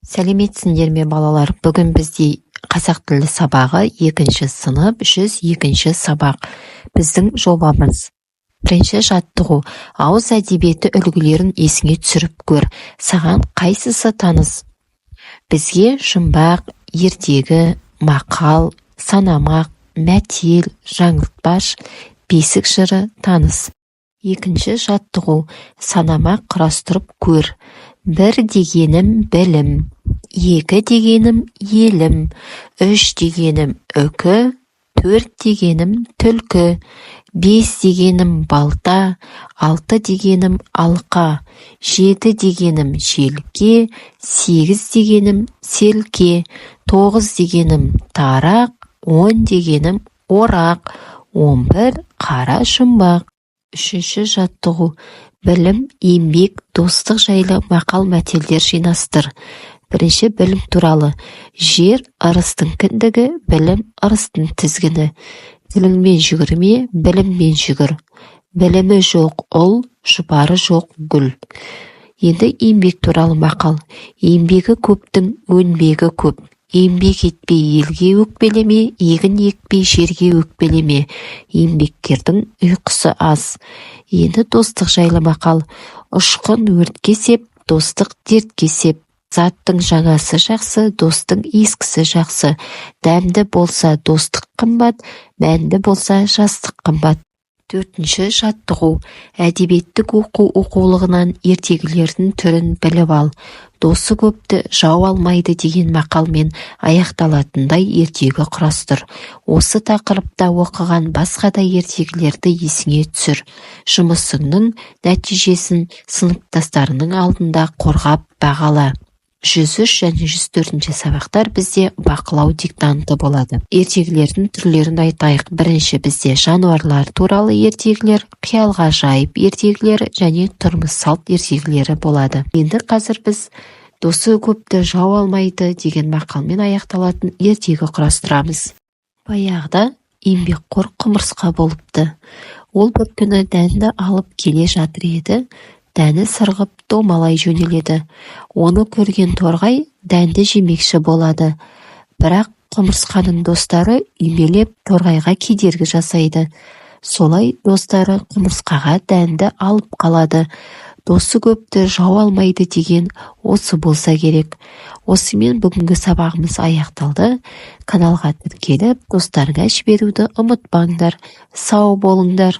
Сәлеметсіңдер ме, балалар! Бүгін бізде қазақ тілі сабағы, екінші сынып, 102-ші сабақ. Біздің жобамыз. Бірінші жаттығу: ауыз әдебиеті үлгілерін есіңе түсіріп көр. Саған қайсысы таныс? Бізге жұмбақ, ертегі, мақал, санамақ, мәтел, жаңылтпаш, бесік жыры таныс. Екінші жаттығу: санамақ құрастырып көр. Бір дегенім білім, екі дегенім елім, үш дегенім үкі, төрт дегенім түлкі, бес дегенім балта, алты дегенім алқа, жеті дегенім желке, сегіз дегенім селке, тоғыз дегенім тарақ, 10 дегенім орақ, 11 қара жұмбақ. Үшінші жаттығу: білім, еңбек, достық жайлы мақал-мәтелдер жинастыр. Бірінші, білім туралы: Жер ырыстың кіндігі, білім ырыстың тізгіні. Тіліңмен жүгірме, біліммен жүгір. Білімі жоқ ұл, жұпары жоқ гүл. Енді еңбек туралы мақал: Еңбегі көптің өнбегі көп. Еңбек етпей елге өкпелеме, егін екпей жерге өкпелеме. Еңбеккердің ұйқысы аз. Енді достық жайлы мақал: Ұшқын өртке сеп, достық дертке сеп. Заттың жаңасы жақсы, достың ескісі жақсы. Дәмді болса достық қымбат, мәнді болса жастық қымбат. Төртінші жаттығу: әдебиеттік оқу оқулығынан ертегілердің түрін біліп ал. Досы көпті жау алмайды деген мақалмен аяқталатындай ертегі құрастыр. Осы тақырыпта оқыған басқа да ертегілерді есіңе түсір. Жұмысыңның нәтижесін сыныптастарыңның алдында қорғап, бағала. 103 және 104-ші сабақтар бізде бақылау диктанты болады. Ертегілердің түрлерін айтайық. Бірінші, бізде жануарлар туралы ертегілер, қиял-ғажайып ертегілері және тұрмыс салт ертегілері болады. Енді қазір біз «Досы көпті жау алмайды» деген мақалмен аяқталатын ертегі құрастырамыз. Баяғыда еңбекқор құмырсқа болыпты. Ол бір күні дәнді алып келе жатыр еді, дәні сырғып, домалай жөнеледі. Оны көрген торғай дәнді жемекші болады. Бірақ құмырсқаның достары үймелеп торғайға кедергі жасайды. Солай достары құмырсқаға дәнді алып қалады. Досы көпті жау алмайды деген осы болса керек. Осымен бүгінгі сабағымыз аяқталды. Каналға тіркеліп, достарыңа жіберуді ұмытпаңдар. Сау болыңдар!